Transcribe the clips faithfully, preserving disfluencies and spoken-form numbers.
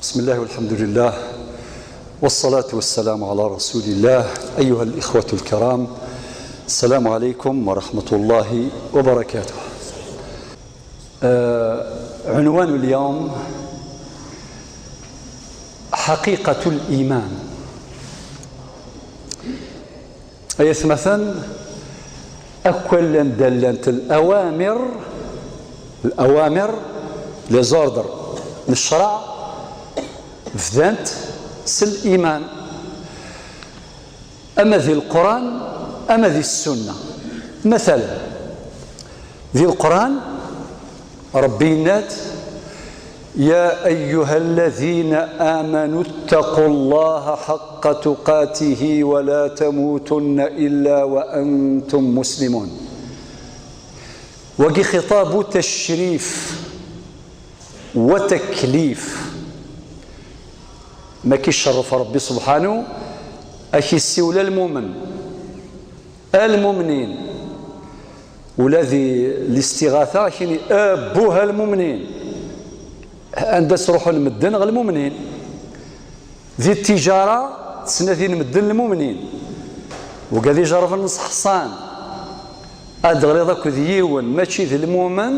بسم الله والحمد لله والصلاة والسلام على رسول الله. أيها الإخوة الكرام، السلام عليكم ورحمة الله وبركاته. آه، عنوان اليوم: حقيقة الإيمان. Ay atmaten, akk allan dallant الأوامر, الأوامر, les ordres n ccṛeɛ, bdant s liman, ama di Leqran ama di Ssunna. Matalan, di Leqran, Ṛebbi yenna-d: يا أيها الذين آمنوا اتقوا الله حق تقاته ولا تموتن إلا وأنتم مسلمون. Wagi خطاب تشريف وتكليف. Ma k-icerref Ṛebbi subḥanu, ad k-issiwel a lmumen, a lmumnin. Ula di listiɣata, kini: "Abbuh a lmumnin." Anda ttruḥun medden ɣer lmumnin? Di ttiǧara ttnadin medden lmumnin. Wigad ijerrben ṣeḥṣan. Ad d-teɣliḍ akked yiwen mačči d lmumen,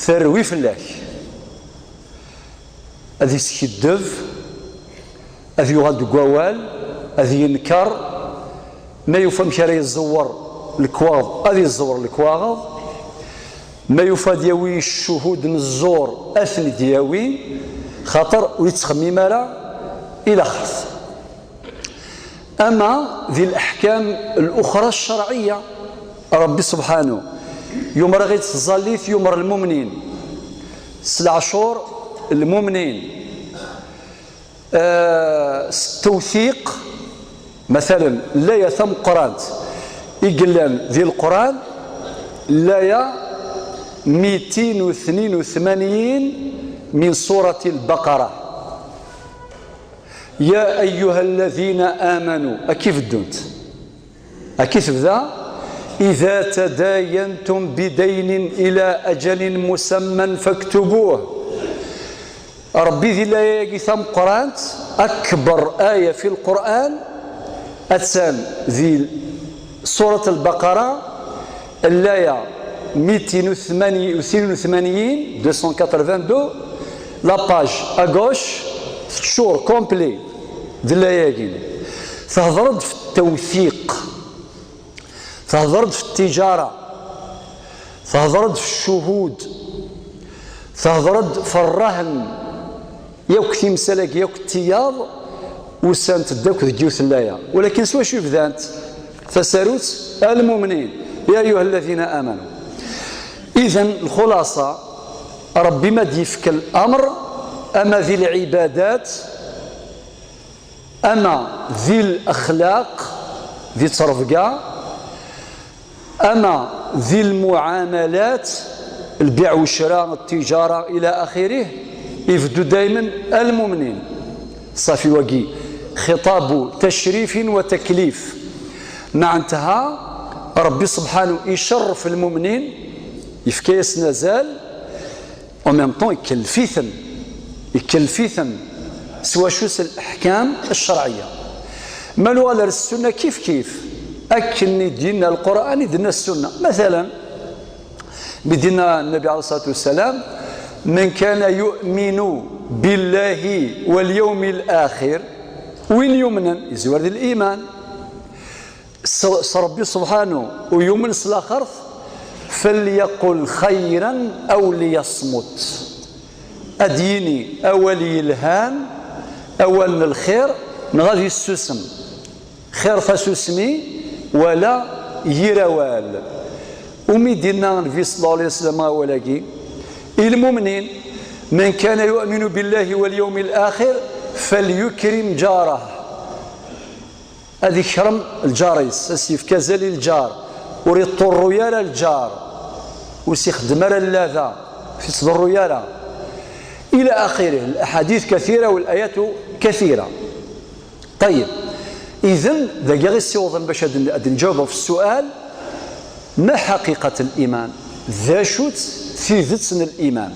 terwi fell-ak. Ad iskiddeb, ad yuɣal deg wawal, ad yenker. Ma yufa amek ara iẓewwer lekwaɣeḍ, ad iẓewwer lekwaɣeḍ. Ma yufa ad yawi ccuhud n zzur, ad ten-id-yawi, xaṭer ur yettxemmim ara i laxert. Ama di leḥkam luxra ccerɛiyya, Ṛebbi subḥanu yumer-aɣ-id s tẓallit, yumer lmumnin s leɛcur, lmumnin eh, s tewfiq. Matalan, laya tameqqrant i yellan di Leqran, laya mitin u tnin u tmanyin min surati Lbaqara. يا أيها الذين آمنوا, akka i beddunt, akka i tebda: إذا تداينتم بدين إلى أجل مسمى فاكتبوه. Ṛebbi di laya-agi tameqqrant, akbar aya fi Lqur'an, attan di surat Lbaqara, laya mitin u tmanyin, deux cent quatre-vingt-deux, la page à gauche, teččur complet d laya-agi. Tehder-d f tewfiq, tehder-d f ttiǧara, tehder-d f ccuhud, tehder-d f rrehn. Yakk timsal-agi, yakk d tiyaḍ, usant-d akk deg yiwet n laya. Walakin s wacu i bdant? Tasarut: المؤمنين، يا أيها الذين آمنوا. Idan, lxulaṣa, Ṛebbi ma d-yefk l'amr, ama di lɛibadat, ama di lexlaq, di ttrebga, ama di lmuɛamalat, lbiɛ u ccra, ttiǧara, ila axirih, ibeddu daymen المؤمنين. Ṣafi, wagi خطاب تشريف وتكليف. Meɛntaha, Ṛebbi subḥanu icerref lmumnin, yefka-yasen azal, en même temps, ikellef-iten, ikellef-iten s wacu? S leḥkam ccerɛiyya. Ma nuɣal ar ssunna, kif kif, akken i d-yenna Lqur'an i d-tenna ssunna. Matalan, mi d-yenna Nnabi ɛalayhi ṣṣalatu wassalam: من كان يؤمن بالله واليوم الآخر, win yumnen, yezwar di liman s, s Ṛebbi subḥanu, u yumen s laxert, فليقل خيرا أو ليصمت. Ad d-yini awal yelhan, awal n lxir, neɣ ad yessusem. Xir tasusmi wala yir awal. Umi d-yenna Nnbi ṣella Llahu ɛalayhi wa sallam awal-agi i lmumnin: من كان يؤمن بالله واليوم الآخر فليكرم جاره. Ad ikrem lǧar-is, ad s-yefk azal i lǧar, ur iṭṭurru ara lǧar, ur s-ixeddem ara llada, ur s-ittḍurru ara. إلى آخره، الأحاديث كثيرة والآيات كثيرة. طيب، إذن dagi i ɣ-issiwḍen bac ad n-, ad nǧaweb ɣef ssual: ما حقيقة الإيمان؟ D acu-tt tidet n liman?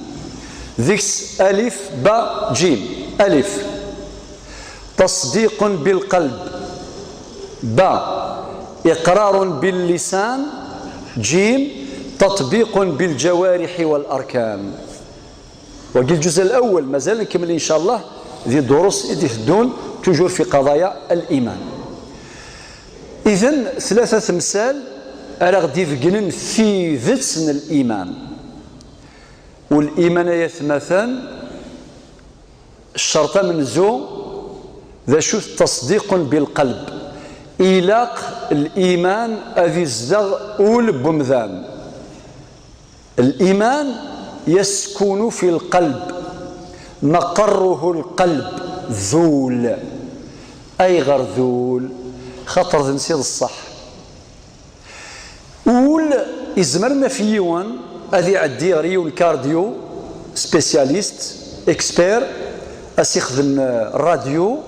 Deg-s alif, ba, jim. Alif, تصديق بالقلب. Ba, إقرار باللسان. Jim, تطبيق بالجوارح والأركان. Wagi lǧuz al-awwal, mazal nkemmel incallah di durus i d-iteddun, toujours fi qadaya al-iman. Idan, tlata temsal ara ɣ-d-ibegnen tidet n liman. Uliman ay atmaten, ccerṭ amenzu d acu-t? Tasdiqun bilqalb. Ilaq liman ad izdeɣ ul n wemdan. Liman yaskunu fi lqalb, maqarruhu lqalb, d ul. Ayɣer d ul? Xaṭer d nsi d ṣṣeḥ. Ul, izmer naf yiwen ad iɛeddi ɣer yiwen cardio spécialiste, expert, a s-ixdem, eh, radio,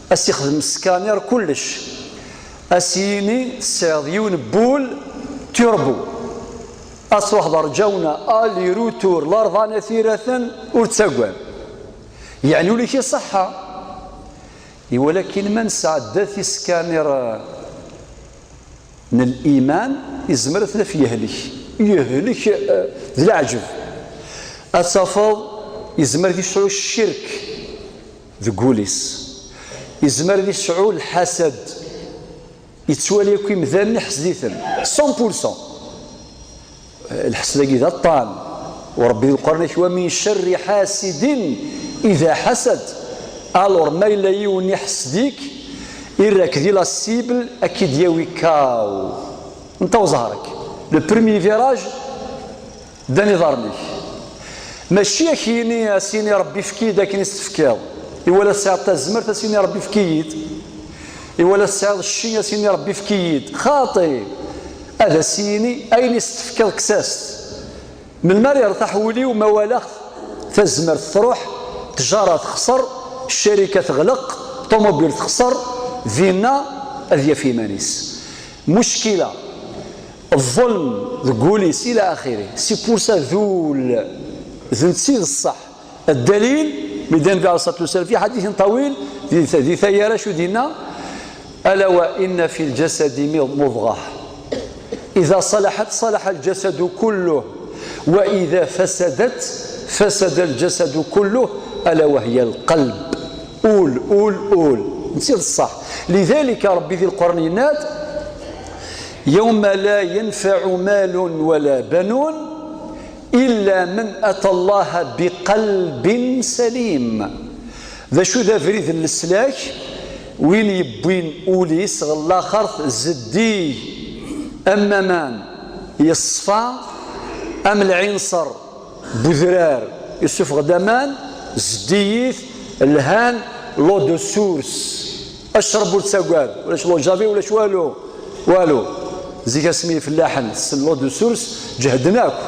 a s-ixdem scanner, kullec. A s-yini tesɛiḍ yiwen n wul turbo. A truḥeḍ rǧawna, aller retour, lerbaɛa n at iraten, ur ttagad. Yeɛni ul-ik iṣeḥḥa. Iwalakin ma nesɛedda tiskanir, eh, n liman, izmer ad t-naf yehlek. Yehlek, eh, d leɛǧeb. Ad tafeḍ, izmer ad yesɛu ccirk deg wul-is. Izmer ad yesɛu lḥasad. Yettwali akk imdanen iḥesd-iten, cent pour cent. Lḥesd-agi d aṭṭan. U Ṛebbi di Lqur'an, wa min carri ḥasidin ida ḥasad. Alors, ma yella yiwen iḥesd-ik, irra-k di la cible, ad k-id-yawi kaw. Ntaw ẓhar-ik. Le premier virage, ddan iḍarren-ik. Mačči ad k-yini, a s-yini Ṛebbi efk-iyi-d akken i s-tefkiḍ. Iwala tesɛiḍ tazmert, a s-yini Ṛebbi efk-iyi-d. Iwala tesɛiḍ cci, a s-yini Ṛebbi efk-iyi-d. Xaṭi! Ad as-yini, ayen i s-tefkiḍ, kkes-as-t. Melmi ara yertaḥ wul-iw ma walaɣ tazmert truḥ, ttjara texṣer, ccarika teɣleq, ṭumubil texṣer, dinna ad yaf iman-is. Muckila, ẓẓelm deg wul-is, ila axiri. C'est pour ça d ul, d netta i d ṣṣeḥ. Ddalil, mi d-yenna Nnbi ɛalayhi ṣṣalatu wassalam fi ḥadit ṭawil, di, di taggara acu d-yenna? ألا وإن في الجسد مضغة إذا صلحت صلح الجسد كله وإذا فسدت فسد الجسد كله ألا وهي القلب. Ul, ul, ul. Netta i d ṣṣeḥ. لذلك Ṛebbi di Lqur'an yenna-d: يوم لا ينفع مال ولا بنون إلا من أتى الله بقلب سليم. D acu d abrid n leslak? Win yewwin ul-is ɣer laxert zeddig, am aman, yeṣfa am lɛinṣer n udrar, yessufeɣ-d aman, zeddigit, lhan, l'eau de source. Acreb ur ttagad, ulac l'eau de javel, ulac walu, walu. Zik asmi ifellaḥen tessen l'eau de source, ǧehden akk.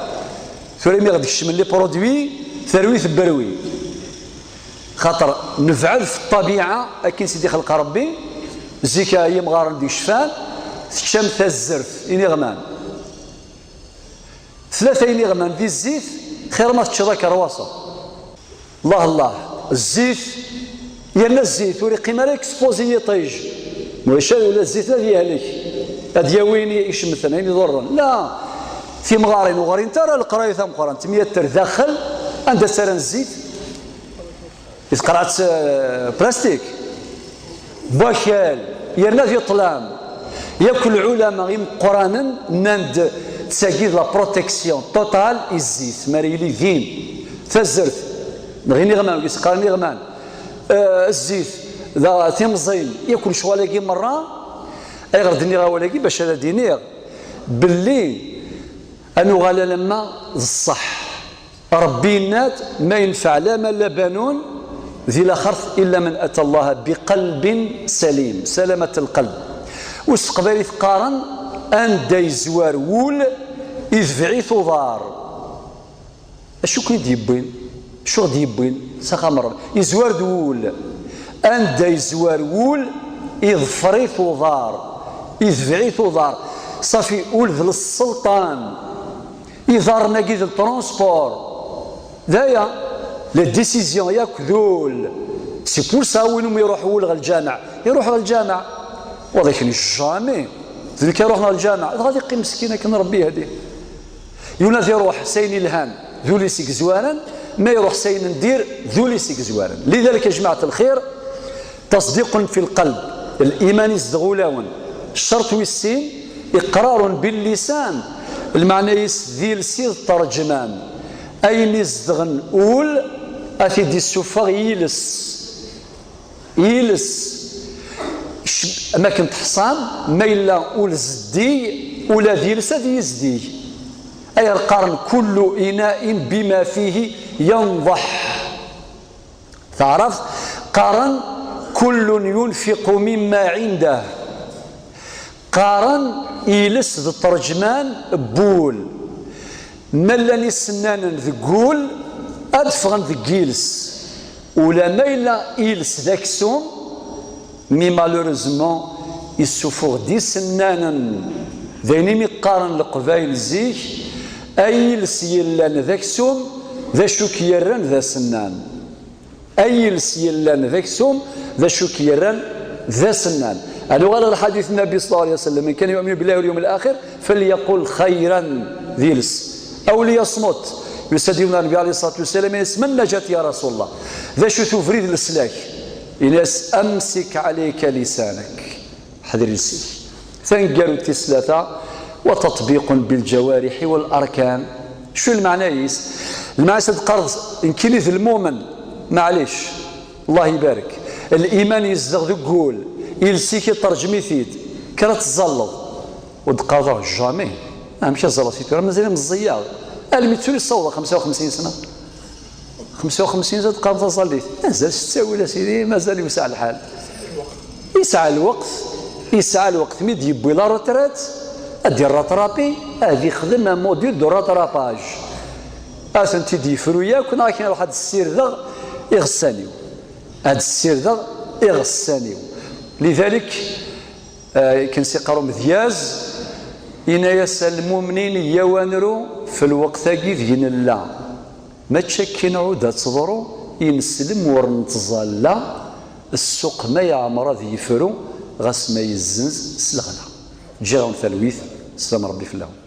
Tura imi ɣ-d-kecmen les produits, terwi tebberwi. Xaṭer nebɛed f ṭṭabiɛa akken s-id-ixleq Ṛebbi. Zik ay imɣaren d-yecfan, teččam tazzert, iniɣman. Tlata iniɣman di zzit, xir ma teččeḍ akerwaṣa. Allah, Allah, zzit, yerna zzit ur iqqim ara exposé i yiṭij. Maca ula zzit ad yehlek, ad yawi ayen icemten, ayen iḍurren. La, timɣarin ur ɣrint ara leqraya tameqqrant, mi ad terr daxel, anda ttarran zzit? Di tqerɛet, eh, plastik, n wakal, yerna di ṭṭlam. Yakk lɛulama imeqqranen nnan-d d tagi d la protection totale i zzit, mi ara yili din. Tazzert, neɣ iniɣman, wis qqaren iniɣman, eh, zzit, daɣ timẓin, yakk lecɣal-agi merra. Ayɣer d-nniɣ awal-agi? Bac ad d-iniɣ belli ad nuɣal alamma d ṣṣeḥ. Ṛebbi yenna-d: ma yenfeɛ la mal la banun di laxert illa man ata Allaha biqalbin salim, salamat lqalb. U s teqbaylit qqaren: anda yezwar wul, idbeɛ-it uḍar. Acu ken-id-yewwin? Acu ɣ-d-yewwin s axxam n Ṛebbi? Yezwar-d wul. Anda yezwar wul, iḍfer-it uḍar, idbeɛ-it uḍar. Ṣafi, ul d lselṭan. Iḍarren-agi d transport. D aya, les décisions yakk d ul. C'est pour ça, win umi iruḥ wul ɣer lǧameɛ, iruḥ ɣer lǧameɛ. Wa d akken jamais d nekk iruḥen ɣer lǧameɛ, dɣa ad iqqim meskin akken Rebbi yehdi. Yiwen ad iruḥ s ayen ilhan, d ul-is i yezwaren, ma iruḥ s ayen n dir, d ul-is i yezwaren. Lidalik, a jmaɛat lxir, تصديق في القلب, liman izdeɣ ulawen. Ccerṭ wis sin, إقرار باللسان, lmeɛna-is d iles i d ṭṭerǧman. Ayen izedɣen ul, ad t-id-issufeɣ yiles. Yiles. Am akken teḥṣam, ma yella ul zeddig, ula d yiles ad yizdig. Ayɣer qqaren كل إناء بما فيه ينضح? Teɛrabt qqaren كل ينفق مما عنده. Qqaren iles d ṭṭerǧman n wul. Ma llan isennanen deg wul, ad ffɣen deg yiles. Ulamma yella iles d aksum, mi malheureusement issufuɣ-d isennanen. D ayen imi qqaren Leqbayel zik, ay iles yellan d aksum, d acu k-yerran d asennan? Ay iles yellan d aksum, d acu k-yerran d asennan? Ad nuɣal ɣer lḥadit n Nnbi صلى الله عليه وسلم: من كان يؤمن بالله واليوم الآخر فليقل خيرا, d iles, أو ليصمت. Yusa-d yiwen ɣer Nnbi عليه الصلاة والسلام, yenna-yas: ما النجاة يا رسول الله؟ D acu-t ubrid n leslak? Yenna-yas: أمسك عليك لسانك. Ḥder iles-ik. Taneggarut tis tlata: وتطبيق بالجوارح والأركان. Acu lmeɛna-is? Lmeɛna-is ad teqqareḍ: nekkini d lmumen, maɛlic, Allah ibarek, liman yezdeɣ deg wul, iles-ik iṭerǧem-it-id, kker ad tẓalleḍ. Ur d-qqareḍ jamais. Amek ad ẓalleɣ si tura? Mazal meẓẓiyeɣ. Almi d tura i ssawḍeɣ xemsa u xemsin sna. Xemsa u xemsin ad teqqareḍ taẓallit. Mazal s ttawil a sidi, mazal yewseɛ lḥal. Yesɛa lweqt, yesɛa lweqt mi d-yewwi la retraite, ad d-irratrapi, ad ixdem un module de rattrapage. Ad tent-id-yefru yakk, neɣ akken ruḥ ad ssirdeɣ iɣessan-iw. Ad ssirdeɣ iɣessan-iw. Lidalik, eh, akken s-iqqar umedyaz, yenna-yas: a lmumnin, yyaw ad nru f lweqt-agi deg nella. Mačči akken ɛud ad teḍru, ineslem ur nettẓalla, ssuq ma yeɛmer ad yefru, ɣas ma yezzenz s leɣla. Ǧǧiɣ-awen talwit, sslam Rebbi fell-awen.